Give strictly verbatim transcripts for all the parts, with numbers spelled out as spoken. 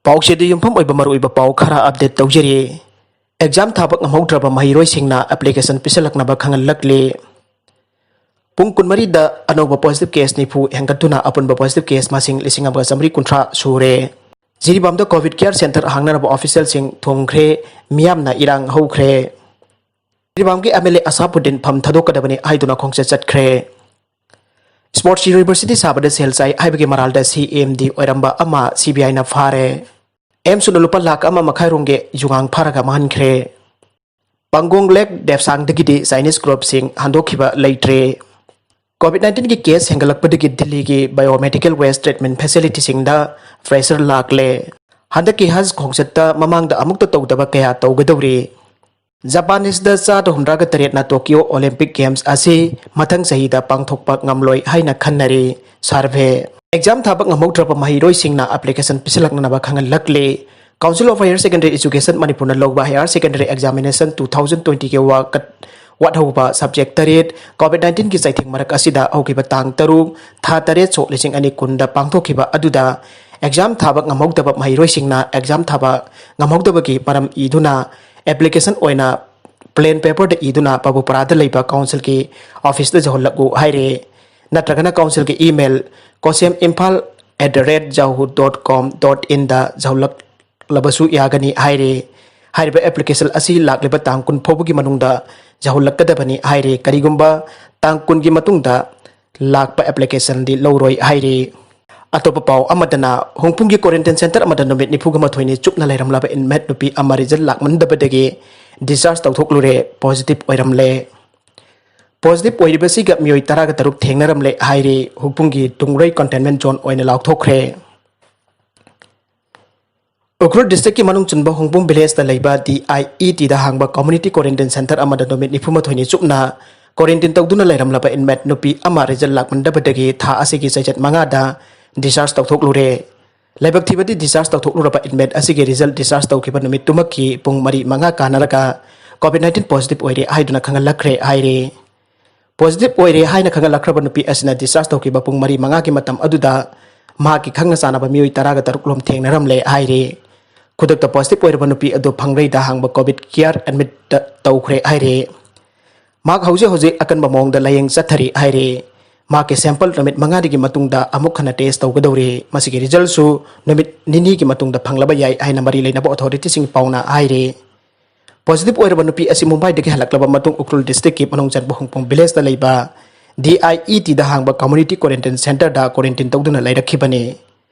ꯄꯥꯎꯆꯦꯗ ꯌꯨꯝꯐꯝ ꯑꯣꯏꯕ ꯃꯔꯨꯑꯣꯏꯕ ꯄꯥꯎ ꯈꯔ ꯑꯞꯗꯦꯠ ꯇꯧꯖꯔꯤ꯫ ꯑꯦꯛꯖꯥꯝ ꯊꯥꯕ ꯉꯝꯍꯧꯗ꯭ꯔꯕ ꯃꯍꯩꯔꯣꯏꯁꯤꯡꯅ ꯑꯦꯄ꯭ꯂꯤꯀꯦꯁꯟ ꯄꯤꯁꯤꯜꯂꯛꯅꯕ ꯈꯪꯍꯜꯂꯛꯂꯤ꯫ ꯄꯨꯡ ꯀꯨꯟꯃꯔꯤꯗ ꯑꯅꯧꯕ ꯄꯣꯖꯤꯇꯤꯚ ꯀꯦꯁ ꯅꯤꯐꯨ ꯍꯦꯟꯒꯠꯇꯨꯅ ꯑꯄꯨꯟꯕ ꯄꯣꯖꯤꯇꯤꯚ ꯀꯦꯁ ꯃꯁꯤꯡ ꯂꯤꯁꯤꯡ ꯑꯃꯒ ꯆꯥꯃꯔꯤ ꯀꯨꯟꯊ꯭ꯔꯥ ꯁꯨꯔꯦ꯫ ꯖꯤꯔꯤꯕꯥꯝꯗ ꯀꯣꯚꯤꯗ ꯀꯤꯌꯔ ꯁꯦꯟꯇꯔ ꯍꯥꯡꯅꯅꯕ ꯑꯣꯐꯤꯁꯤꯌꯦꯜꯁꯤꯡ ꯊꯣꯡꯈ꯭ꯔꯦ, ꯃꯤꯌꯥꯝꯅ ꯏꯔꯥꯡ ꯍꯧꯈ꯭ꯔꯦ꯫ ꯖꯤꯔꯤꯕꯥꯝꯒꯤ ꯑꯦꯝ ꯑꯦꯜ ꯑꯦ ꯑꯁꯥꯄꯨꯗꯤꯟ ꯐꯝ ꯊꯥꯗꯣꯛꯀꯗꯕꯅꯤ ꯍꯥꯏꯗꯨꯅ ꯈꯣꯡꯆꯠ ꯆꯠꯈ꯭ꯔꯦ꯫ ꯁ꯭ꯄꯣꯔꯠꯁ ꯌꯨꯅꯤꯚꯔꯁꯤꯇꯤ ꯁꯥꯕꯗ ꯁꯦꯜ ꯆꯥꯏ ꯍꯥꯏꯕꯒꯤ ꯃꯔꯥꯜꯗ ꯁꯤ ꯑꯦꯝ ꯗꯤ ꯑꯣꯏꯔꯝꯕ ꯑꯃ ꯁꯤ ꯕꯤ ꯑꯥꯏꯅ ꯐꯥꯔꯦ꯫ ꯑꯦꯝꯁꯨꯅ ꯂꯨꯄꯥ ꯂꯥꯈ ꯑꯃ ꯃꯈꯥꯏ ꯔꯣꯝꯒꯤ ꯌꯨꯉꯥꯡ ꯐꯥꯔꯒ ꯃꯥꯡꯍꯟꯈ꯭ꯔꯦ꯫ ꯄꯥꯡꯒꯣꯡ ꯂꯦꯛ ꯗꯦꯞꯁꯥꯡꯗꯒꯤꯗꯤ ꯆꯥꯏꯅꯤꯁ ꯀ꯭ꯔꯣꯞꯁꯤꯡ ꯍꯟꯗꯣꯛꯈꯤꯕ ꯂꯩꯇ꯭ꯔꯦ꯫ ꯀꯣꯚꯤꯗ ꯅꯥꯏꯟꯇꯤꯟꯒꯤ ꯀꯦꯁ ꯍꯦꯟꯒꯠꯂꯛꯄꯗꯒꯤ ꯗꯤꯜꯂꯤꯒꯤ ꯕꯥꯏꯑꯣꯃꯦꯗꯤꯀꯦꯜ ꯋꯦꯁ ꯇ꯭ꯔꯤꯠꯃꯦꯟ ꯐꯦꯁꯤꯂꯤꯇꯤꯁꯤꯡꯗ ꯄ꯭ꯔꯦꯁꯔ ꯂꯥꯛꯂꯦ꯫ ꯍꯟꯗꯛꯀꯤ ꯍꯖ ꯈꯣꯡꯆꯠꯇ ꯃꯃꯥꯡꯗ ꯑꯃꯨꯛꯇ ꯇꯧꯗꯕ ꯀꯌꯥ ꯇꯧꯒꯗꯧꯔꯤ꯫ ꯖꯄꯥꯅꯤꯁꯇ ꯆꯥꯗ ꯍꯨꯝꯗ꯭ꯔꯥꯒ ꯇꯔꯦꯠꯅ ꯇꯣꯀꯤꯌꯣ ꯑꯣꯂꯤꯝꯄꯤꯛ ꯒꯦꯝꯁ ꯑꯁꯤ ꯃꯊꯪ ꯆꯍꯤꯗ ꯄꯥꯡꯊꯣꯛꯄ ꯉꯝꯂꯣꯏ ꯍꯥꯏꯅ ꯈꯟꯅꯔꯤ꯫ ꯁꯔꯚꯦ꯫ ꯑꯦꯛꯖꯥꯝ ꯊꯥꯕ ꯉꯝꯍꯧꯗ꯭ꯔꯕ ꯃꯍꯩꯔꯣꯏꯁꯤꯡꯅ application ꯄꯤꯁꯤꯜꯂꯛꯅꯅꯕ ꯈꯪꯍꯜꯂꯛꯂꯤ꯫ Council of Higher Secondary Education ꯃꯅꯤꯄꯨꯔꯅ ꯂꯧꯕ higher secondary examination two thousand twenty ꯒꯤ ꯋꯥꯀꯠ ꯋꯥꯠꯍꯧꯕ ꯁꯕꯖꯦꯛ ꯇꯔꯦꯠ, ꯀꯣꯚꯤꯗ ꯅꯥꯏꯟꯇꯤꯟꯒꯤ ꯆꯩꯊꯦꯡ ꯃꯔꯛ ꯑꯁꯤꯗ ꯍꯧꯈꯤꯕ ꯇꯥꯡ ꯇꯔꯨꯛ, ꯊꯥ ꯇꯔꯦꯠ, ꯁꯣꯛ ꯂꯤꯁꯤꯡ ꯑꯅꯤ ꯀꯨꯟꯗ ꯄꯥꯡꯊꯣꯛꯈꯤꯕ ꯑꯗꯨꯗ ꯑꯦꯛꯖꯥꯝ ꯊꯥꯕ ꯉꯝꯍꯧꯗꯕ ꯃꯍꯩꯔꯣꯏꯁꯤꯡꯅ ꯑꯦꯛꯖꯥꯝ ꯊꯥꯕ ꯉꯝꯍꯧꯗꯕꯒꯤ ꯃꯔꯝ ꯏꯗꯨꯅ ꯑꯦꯄ꯭ꯂꯤꯀꯦꯁꯟ ꯑꯣꯏꯅ ꯄ꯭ꯂꯦꯟ ꯄꯦꯄꯔꯗ ꯏꯗꯨꯅ ꯄꯕꯨꯄꯔꯥꯗ ꯂꯩꯕ ꯀꯥꯎꯟꯁꯤꯜꯒꯤ ꯑꯣꯐꯤꯁꯇ ꯌꯧꯍꯜꯂꯛꯎ ꯍꯥꯏꯔꯦ꯫ ꯅꯠꯇ꯭ꯔꯒꯅ ꯀꯥꯎꯟꯁꯤꯜꯒꯤ email, Kosem Imphal at the rate yahoo dot com dot in ꯗ ꯌꯧꯍꯜꯂꯛꯂꯕꯁꯨ ꯌꯥꯒꯅꯤ ꯍꯥꯏꯔꯦ꯫ ꯍꯥꯏꯔꯤꯕ ꯑꯦꯄ꯭ꯂꯤꯀꯦꯁꯟ ꯑꯁꯤ ꯂꯥꯛꯂꯤꯕ ꯇꯥꯡ ꯀꯨꯟ ꯐꯥꯎꯕꯒꯤ ꯃꯅꯨꯡꯗ ꯌꯧꯍꯜꯂꯛꯀꯗꯕꯅꯤ ꯍꯥꯏꯔꯦ꯫ ꯀꯔꯤꯒꯨꯝꯕ ꯇꯥꯡ ꯀꯨꯟꯒꯤ ꯃꯇꯨꯡꯗ ꯂꯥꯛꯄ ꯑꯦꯄ꯭ꯂꯤꯀꯦꯁꯟꯗꯤ ꯂꯧꯔꯣꯏ ꯍꯥꯏꯔꯤ꯫ ꯑꯇꯣꯞꯄ ꯄꯥꯎ ꯑꯃꯗꯅ, ꯍꯣꯡꯄꯨꯡꯒꯤ ꯀ꯭ꯋꯥꯔꯦꯟꯇꯤꯟ ꯁꯦꯟꯇꯔ ꯑꯃꯗ ꯅꯨꯃꯤꯠ ꯅꯤꯐꯨꯒ ꯃꯥꯊꯣꯏꯅꯤ ꯆꯨꯞꯅ ꯂꯩꯔꯝꯂꯕ ꯏꯟꯃꯦꯠ ꯅꯨꯄꯤ ꯑꯃ ꯔꯤꯖꯜ ꯂꯥꯛꯃꯟꯗꯕꯗꯒꯤ ꯗꯤꯁꯆꯥꯔꯖ ꯇꯧꯊꯣꯛꯂꯨꯔꯦ, ꯄꯣꯖꯤꯇꯤꯚ ꯑꯣꯏꯔꯝꯂꯦ꯫ ꯄꯣꯖꯤꯇꯤꯚ ꯑꯣꯏꯔꯤꯕꯁꯤꯒ ꯃꯤꯑꯣꯏ ꯇꯔꯥꯒ ꯇꯔꯨꯛ ꯊꯦꯡꯅꯔꯝꯂꯦ ꯍꯥꯏꯔꯤ꯫ ꯍꯣꯡꯄꯨꯡꯒꯤ ꯇꯨꯡꯔꯩ ꯀꯟꯇꯦꯟꯃꯦꯟ ꯖꯣꯟ ꯑꯣꯏꯅ ꯂꯥꯎꯊꯣꯛꯈ꯭ꯔꯦ꯫ ꯎꯈ꯭ꯔꯨꯜ ꯗꯤꯁꯇ꯭ꯔꯤꯛꯀꯤ ꯃꯅꯨꯡ ꯆꯟꯕ ꯍꯣꯡꯄꯨꯡ ꯚꯤꯂꯦꯖꯇ ꯂꯩꯕ ꯗꯤ ꯑꯥꯏ ꯏ ꯇꯤꯗ ꯍꯥꯡꯕ ꯀꯝꯃ꯭ꯌꯨꯅꯤꯇꯤ ꯀ꯭ꯋꯥꯔꯦꯟꯇꯤꯟ ꯁꯦꯟꯇꯔ ꯑꯃꯗ ꯅꯨꯃꯤꯠ ꯅꯤꯐꯨ ꯃꯥꯊꯣꯏꯅꯤ ꯆꯨꯞꯅ ꯀ꯭ꯋꯥꯔꯦꯟꯇꯤꯟ ꯇꯧꯗꯨꯅ ꯂꯩꯔꯝꯂꯕ ꯏꯟꯃꯦꯠ ꯅꯨꯄꯤ ꯑꯃ ꯔꯤꯖꯜ ꯂꯥꯛꯃꯟꯗꯕꯗꯒꯤ ꯊꯥ ꯑꯁꯤꯒꯤ ꯆꯩꯆꯠ ꯃꯉꯥꯗ ꯗꯤꯁꯆꯥꯔꯖ ꯇꯧꯊꯣꯛꯂꯨꯔꯦ꯫ ꯂꯥꯏꯕꯛ ꯊꯤꯕꯗꯤ, ꯗꯤꯁꯆꯥꯔꯖ ꯇꯧꯊꯣꯛꯂꯨꯔꯕ ꯏꯟꯃꯦꯠ ꯑꯁꯤꯒꯤ ꯔꯤꯖꯜ ꯗꯤꯁꯆꯥꯔꯖ ꯇꯧꯈꯤꯕ ꯅꯨꯃꯤꯠꯇꯨꯃꯛꯀꯤ ꯄꯨꯡ ꯃꯔꯤ ꯃꯉꯥ ꯀꯥꯟꯅꯔꯒ ꯀꯣꯚꯤꯗ ꯅꯥꯏꯟꯇꯤꯟ ꯄꯣꯖꯤꯇꯤꯚ ꯑꯣꯏꯔꯦ ꯍꯥꯏꯗꯨꯅ ꯈꯪꯍꯜꯂꯛꯈ꯭ꯔꯦ ꯍꯥꯏꯔꯤ꯫ ꯄꯣꯖꯤꯇꯤꯚ ꯑꯣꯏꯔꯦ ꯍꯥꯏꯅ ꯈꯪꯍꯜꯂꯛꯈ꯭ꯔꯕ ꯅꯨꯄꯤ ꯑꯁꯤꯅ ꯗꯤꯁꯆꯥꯔꯖ ꯇꯧꯈꯤꯕ ꯄꯨꯡ ꯃꯔꯤ ꯃꯉꯥꯒꯤ ꯃꯇꯝ ꯑꯗꯨꯗ ꯃꯍꯥꯛꯀꯤ ꯈꯪꯅ ꯆꯥꯟꯅꯕ ꯃꯤꯑꯣꯏ ꯇꯔꯥꯒ ꯇꯔꯨꯛ ꯂꯣꯝ ꯊꯦꯡꯅꯔꯝꯂꯦ ꯍꯥꯏꯔꯤ꯫ ꯈꯨꯗꯛꯇ positive ꯑꯣꯏꯔꯕ ꯅꯨꯄꯤ ꯑꯗꯨ ꯐꯪꯔꯩꯗ ꯍꯥꯡꯕ COVID care admit ꯇꯧꯈ꯭ꯔꯦ ꯍꯥꯏꯔꯤ꯫ ꯃꯍꯥꯛ ꯍꯧꯖꯤꯛ ꯍꯧꯖꯤꯛ ꯑꯀꯟꯕ ꯃꯑꯣꯡꯗ ꯂꯥꯌꯦꯡ ꯆꯠꯊꯔꯤ ꯍꯥꯏꯔꯤ꯫ ꯃꯍꯥꯛꯀꯤ sample ꯅꯨꯃꯤꯠ ꯃꯉꯥꯅꯤꯒꯤ ꯃꯇꯨꯡꯗ ꯑꯃꯨꯛ ꯍꯟꯅ test ꯇꯧꯒꯗꯧꯔꯤ꯫ ꯃꯁꯤꯒꯤ resultꯁꯨ ꯅꯨꯃꯤꯠ ꯅꯤꯅꯤꯒꯤ ꯃꯇꯨꯡꯗ ꯐꯪꯂꯕ ꯌꯥꯏ ꯍꯥꯏꯅ ꯃꯔꯤ ꯂꯩꯅꯕ authorityꯁꯤꯡ ꯄꯥꯎꯅ ꯍꯥꯏꯔꯤ꯫ Positive ꯑꯣꯏꯔꯕ ꯅꯨꯄꯤ ꯑꯁꯤ ꯃꯨꯝꯕꯥꯏꯗꯒꯤ ꯍꯜꯂꯛꯂꯕ ꯃꯇꯨꯡ ꯎꯈ꯭ꯔꯨꯜ districtꯀꯤ ꯃꯅꯨꯡ ꯆꯟꯕ ꯍꯨꯡꯄꯨꯡ villageꯇ ꯂꯩꯕ DIETꯗ ꯍꯥꯡꯕ community quarantine centreꯗ quarantine ꯇꯧꯗꯨꯅ ꯂꯩꯔꯛꯈꯤꯕꯅꯤ꯫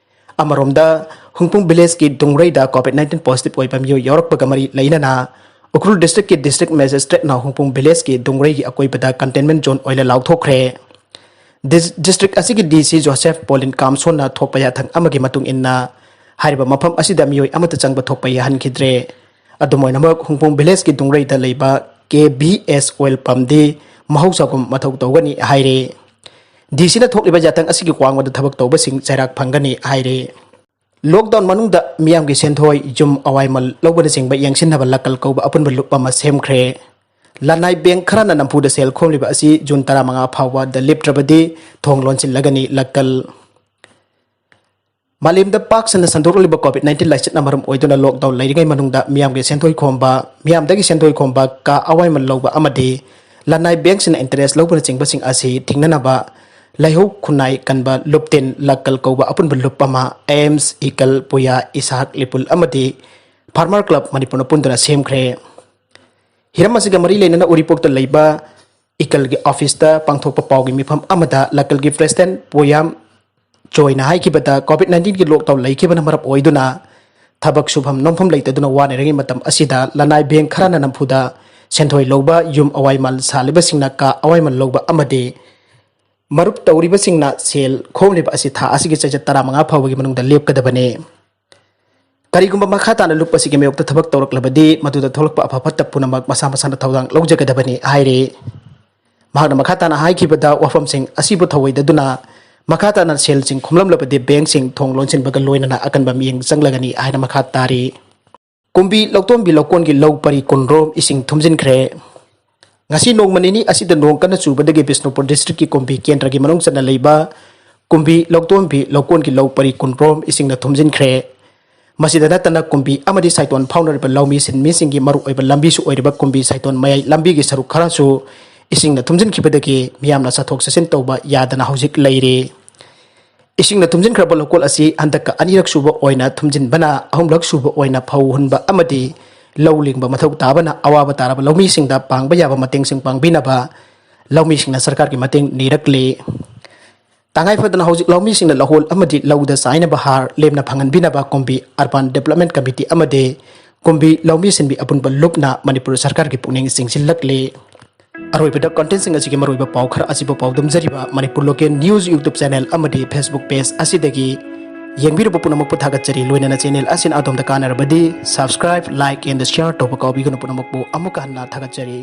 ꯑꯃꯔꯣꯝꯗ, ꯍꯨꯡꯄꯨꯡ villageꯀꯤ ꯗꯨꯡꯔꯩꯗ COVID nineteen positive ꯑꯣꯏꯕ ꯃꯤꯑꯣꯏ ꯌꯥꯎꯔꯛꯄꯒ ꯃꯔꯤ ꯂꯩꯅꯅ ꯎꯈ꯭ꯔꯨꯜ districtꯀꯤ district magistrateꯅ ꯍꯨꯡꯄꯨꯡ villageꯀꯤ ꯗꯨꯡꯔꯩꯒꯤ ꯑꯀꯣꯏꯕꯗ containment zone ꯑꯣꯏꯅ ꯂꯥꯎꯊꯣꯛꯈ꯭ꯔꯦ꯫ ꯗꯤꯁ-, district ꯑꯁꯤꯒꯤ DC ꯖꯣꯁꯦꯐ ꯄꯣꯂꯤꯟ ꯀꯥꯝꯁꯣꯟꯅ ꯊꯣꯛꯄ ꯌꯥꯊꯪ ꯑꯃꯒꯤ ꯃꯇꯨꯡ ꯏꯟꯅ, ꯍꯥꯏꯔꯤꯕ ꯃꯐꯝ ꯑꯁꯤꯗ ꯃꯤꯑꯣꯏ ꯑꯃꯠꯇ ꯆꯪꯕ ꯊꯣꯛꯄ ꯌꯥꯍꯟꯈꯤꯗ꯭ꯔꯦ꯫ ꯑꯗꯨꯝ ꯑꯣꯏꯅꯃꯛ, ꯍꯨꯡꯄꯨꯡ villageꯀꯤ ꯗꯨꯡꯔꯩꯗ ꯂꯩꯕ KVS oil pumpꯗꯤ ꯃꯍꯧꯁꯥꯒꯨꯝ ꯃꯊꯧ ꯇꯧꯒꯅꯤ ꯍꯥꯏꯔꯤ꯫ DCꯅ ꯊꯣꯛꯂꯤꯕ ꯌꯥꯊꯪ ꯑꯁꯤꯒꯤ ꯋꯥꯡꯃꯗ ꯊꯕꯛ ꯇꯧꯕꯁꯤꯡ ꯆꯩꯔꯥꯛ ꯐꯪꯒꯅꯤ ꯍꯥꯏꯔꯤ꯫ Lockdown ꯃꯅꯨꯡꯗ ꯃꯤꯌꯥꯝꯒꯤ ꯁꯦꯟꯊꯣꯏ, ꯌꯨꯝ ꯑꯋꯥꯏꯃꯜ ꯂꯧꯕꯅꯆꯤꯡꯕ ꯌꯦꯡꯁꯤꯟꯅꯕ ꯂꯀꯜ ꯀꯧꯕ ꯑꯄꯨꯟꯕ ꯂꯨꯞ ꯑꯃ ꯁꯦꯝꯈ꯭ꯔꯦ꯫ ꯂꯅꯥꯏ bank ꯈꯔꯅ ꯅꯝꯐꯨꯗ ꯁꯦꯜ ꯈꯣꯝꯂꯤꯕ ꯑꯁꯤ ꯖꯨꯟ ꯇꯔꯥꯃꯉꯥ ꯐꯥꯎꯕꯗ ꯂꯦꯞꯇ꯭ꯔꯕꯗꯤ ꯊꯣꯡ ꯂꯣꯟꯁꯤꯜꯂꯒꯅꯤ꯫ ꯂꯀꯜ ꯃꯥꯂꯦꯝꯗ ꯄꯥꯛ ꯁꯟꯅ ꯁꯟꯗꯣꯔꯛꯂꯤꯕ COVID nineteen ꯂꯥꯏꯆꯠꯅ ꯃꯔꯝ ꯑꯣꯏꯗꯨꯅ lockdown ꯂꯩꯔꯤꯉꯩ ꯃꯅꯨꯡꯗ ꯃꯤꯌꯥꯝꯒꯤ ꯁꯦꯟꯊꯣꯏ ꯈꯣꯝꯕ, ꯃꯤꯌꯥꯝꯗꯒꯤ ꯁꯦꯟꯊꯣꯏ ꯈꯣꯝꯕ, ꯀꯥ ꯑꯋꯥꯏꯃꯜ ꯂꯧꯕ ꯑꯃꯗꯤ ꯂꯅꯥꯏ bankꯁꯤꯡꯅ interest ꯂꯧꯕꯅꯆꯤꯡꯕꯁꯤꯡ ꯑꯁꯤ ꯊꯤꯡꯅꯅꯕ ꯂꯩꯍꯧ ꯈꯨꯟꯅꯥꯏ ꯀꯟꯕ ꯂꯨꯞꯇꯦꯟ ꯂꯀꯜ ꯀꯧꯕ ꯑꯄꯨꯟꯕ ꯂꯨꯞ ꯑꯃ AIMS, ꯏꯀꯜ, ꯄꯨꯌꯥ, ꯏꯁꯥꯛ, ꯂꯤꯄꯨꯜ ꯑꯃꯗꯤ Farmer Club ꯃꯅꯤꯄꯨꯔꯅ ꯄꯨꯟꯗꯨꯅ ꯁꯦꯝꯈ꯭ꯔꯦ꯫ ꯍꯤꯔꯝ ꯑꯁꯤꯒ ꯃꯔꯤ ꯂꯩꯅꯅ ꯎꯔꯤꯄꯣꯛꯇ ꯂꯩꯕ ꯏꯀꯜꯒꯤ officeꯇ ꯄꯥꯡꯊꯣꯛꯄ ꯄꯥꯎꯒꯤ ꯃꯤꯐꯝ ꯑꯃꯗ ꯂꯀꯜꯒꯤ president ꯄꯣꯌꯥꯝ ꯆꯣꯏꯅ ꯍꯥꯏꯈꯤꯕꯗ, COVID nineteenꯒꯤ lockdown ꯂꯩꯈꯤꯕꯅ ꯃꯔꯝ ꯑꯣꯏꯗꯨꯅ ꯊꯕꯛ ꯁꯨꯐꯝ ꯅꯣꯝꯐꯝ ꯂꯩꯇꯗꯨꯅ ꯋꯥꯅꯔꯤꯉꯩ ꯃꯇꯝ ꯑꯁꯤꯗ ꯂꯅꯥꯏ bank ꯈꯔꯅ ꯅꯝꯐꯨꯗ ꯁꯦꯟꯊꯣꯏ ꯂꯧꯕ, ꯌꯨꯝ ꯑꯋꯥꯏꯃꯜ ꯁꯥꯜꯂꯤꯕꯁꯤꯡꯅ ꯀꯥ ꯑꯋꯥꯏꯃꯜ ꯂꯧꯕ ꯑꯃꯗꯤ ꯃꯔꯨꯞ ꯇꯧꯔꯤꯕꯁꯤꯡꯅ ꯁꯦꯜ ꯈꯣꯝꯂꯤꯕ ꯑꯁꯤ ꯊꯥ ꯑꯁꯤꯒꯤ ꯆꯩꯆꯠ ꯇꯔꯥꯃꯉꯥ ꯐꯥꯎꯕꯒꯤ ꯃꯅꯨꯡꯗ ꯂꯦꯞꯀꯗꯕꯅꯤ꯫ ꯀꯔꯤꯒꯨꯝꯕ ꯃꯈꯥ ꯇꯥꯅ ꯂꯨꯞ ꯑꯁꯤꯒꯤ ꯃꯥꯌꯣꯛꯇ ꯊꯕꯛ ꯇꯧꯔꯛꯂꯕꯗꯤ, ꯃꯗꯨꯗ ꯊꯣꯛꯂꯛꯄ ꯑꯐ ꯐꯠꯇ ꯄꯨꯝꯅꯃꯛ ꯃꯁꯥ ꯃꯁꯥꯅ ꯊꯧꯗꯥꯡ ꯂꯧꯖꯒꯗꯕꯅꯤ ꯍꯥꯏꯔꯤ꯫ ꯃꯍꯥꯛꯅ ꯃꯈꯥ ꯇꯥꯅ ꯍꯥꯏꯈꯤꯕꯗ, ꯋꯥꯐꯝꯁꯤꯡ ꯑꯁꯤꯕꯨ ꯊꯧꯑꯣꯏꯗꯗꯨꯅ ꯃꯈꯥ ꯇꯥꯅ ꯁꯦꯜꯁꯤꯡ ꯈꯣꯝꯂꯝꯂꯕꯗꯤ, bankꯁꯤꯡ ꯊꯣꯡ ꯂꯣꯟꯁꯤꯟꯕꯒ ꯂꯣꯏꯅꯅ ꯑꯀꯟꯕ ꯃꯤꯠꯌꯦꯡ ꯆꯪꯂꯒꯅꯤ ꯍꯥꯏꯅ ꯃꯈꯥ ꯇꯥꯔꯤ꯫ ꯀꯨꯝꯕꯤ ꯂꯧꯇꯣꯝꯕꯤ ꯂꯧꯀꯣꯟꯒꯤ ꯂꯧ ꯄꯔꯤ ꯀꯨꯟꯔꯣꯝ ꯏꯁꯤꯡ ꯊꯨꯝꯖꯤꯟꯈ꯭ꯔꯦ꯫ ꯉꯁꯤ ꯅꯣꯡꯃ ꯅꯤꯅꯤ ꯑꯁꯤꯗ ꯅꯣꯡ ꯀꯟꯅ ꯆꯨꯕꯗꯒꯤ ꯕꯤꯁꯅꯨꯄꯨꯔ districtꯀꯤ ꯀꯨꯝꯕꯤ ꯀꯦꯟꯗ꯭ꯔꯒꯤ ꯃꯅꯨꯡ ꯆꯟꯅ ꯂꯩꯕ ꯀꯨꯝꯕꯤ ꯂꯧꯇꯣꯟꯕꯤ ꯂꯧꯀꯣꯟꯒꯤ ꯂꯧ ꯄꯔꯤ ꯀꯨꯟꯔꯣꯝ ꯏꯁꯤꯡꯅ ꯊꯨꯝꯖꯤꯟꯈ꯭ꯔꯦ꯫ ꯃꯁꯤꯗ ꯅꯠꯇꯅ ꯀꯨꯝꯕꯤ ꯑꯃꯗꯤ ꯁꯥꯏꯇꯣꯟ ꯐꯥꯎꯅꯔꯤꯕ ꯂꯧꯃꯤ ꯁꯤꯟꯃꯤꯁꯤꯡꯒꯤ ꯃꯔꯨꯑꯣꯏꯕ ꯂꯝꯕꯤꯁꯨ ꯑꯣꯏꯔꯤꯕ ꯀꯨꯝꯕꯤ ꯁꯥꯏꯇꯣꯟ ꯃꯌꯥꯏ ꯂꯝꯕꯤꯒꯤ ꯁꯔꯨꯛ ꯈꯔꯁꯨ ꯏꯁꯤꯡꯅ ꯊꯨꯝꯖꯤꯟꯈꯤꯕꯗꯒꯤ ꯃꯤꯌꯥꯝꯅ ꯆꯠꯊꯣꯛ ꯆꯠꯁꯤꯟ ꯇꯧꯕ ꯌꯥꯗꯅ ꯍꯧꯖꯤꯛ ꯂꯩꯔꯤ꯫ ꯏꯁꯤꯡꯅ ꯊꯨꯝꯖꯤꯟꯈ꯭ꯔꯕ ꯂꯧꯀꯣꯜ ꯑꯁꯤ ꯍꯟꯗꯛꯀ ꯑꯅꯤꯔꯛ ꯁꯨꯕ ꯑꯣꯏꯅ ꯊꯨꯝꯖꯤꯟꯕꯅ ꯑꯍꯨꯝꯂꯛ ꯁꯨꯕ ꯑꯣꯏꯅ ꯐꯧ ꯍꯨꯟꯕ ꯑꯃꯗꯤ ꯂꯧ ꯂꯤꯡꯕ ꯃꯊꯧ ꯇꯥꯕꯅ ꯑꯋꯥꯕ ꯇꯥꯔꯕ ꯂꯧꯃꯤꯁꯤꯡꯗ ꯄꯥꯡꯕ ꯌꯥꯕ ꯃꯇꯦꯡꯁꯤꯡ ꯄꯥꯡꯕꯤꯅꯕ ꯂꯧꯃꯤꯁꯤꯡꯅ ꯁꯔꯀꯥꯔꯒꯤ ꯃꯇꯦꯡ ꯅꯤꯔꯛꯂꯤ꯫ ꯇꯉꯥꯏ ꯐꯗꯅ ꯍꯧꯖꯤꯛ ꯂꯧꯃꯤꯁꯤꯡꯅ ꯂꯧꯍꯣꯜ ꯑꯃꯗꯤ ꯂꯧꯗ ꯆꯥꯏꯅꯕ ꯍꯥꯔ ꯂꯦꯝꯅ ꯐꯪꯍꯟꯕꯤꯅꯕ ꯀꯨꯝꯕꯤ Urban Development Committee ꯑꯃꯗꯤ ꯀꯨꯝꯕꯤ ꯂꯧꯃꯤ ꯁꯤꯟꯕꯤ ꯑꯄꯨꯟꯕ ꯂꯨꯞꯅ ꯃꯅꯤꯄꯨꯔ ꯁꯔꯀꯥꯔꯒꯤ ꯄꯨꯛꯅꯤꯡ ꯆꯤꯡꯁꯤꯜꯂꯛꯂꯤ꯫ ꯑꯔꯣꯏꯕꯗ contentꯁꯤꯡ ꯑꯁꯤꯒꯤ ꯃꯔꯨꯑꯣꯏꯕ ꯄꯥꯎ ꯈꯔ ꯑꯁꯤꯕꯨ ꯄꯥꯎꯗꯝꯖꯔꯤꯕ Manipur Local News YouTube channel ꯑꯃꯗꯤ Facebook page ꯑꯁꯤꯗꯒꯤ ꯌꯦꯡꯕꯤꯔꯕ ꯄꯨꯝꯅꯃꯛꯄꯨ ꯊꯥꯒꯠꯆꯔꯤ꯫ ꯂꯣꯏꯅꯅ channel ꯑꯁꯤꯅ ꯑꯗꯣꯝꯗ ꯀꯥꯟꯅꯔꯕꯗꯤ subscribe, like and share ꯇꯧꯕ ꯀꯥꯎꯕꯤꯒꯅꯨ꯫ ꯄꯨꯝꯅꯃꯛꯄꯨ ꯑꯃꯨꯛꯀ ꯍꯟꯅ ꯊꯥꯒꯠꯆꯔꯤ꯫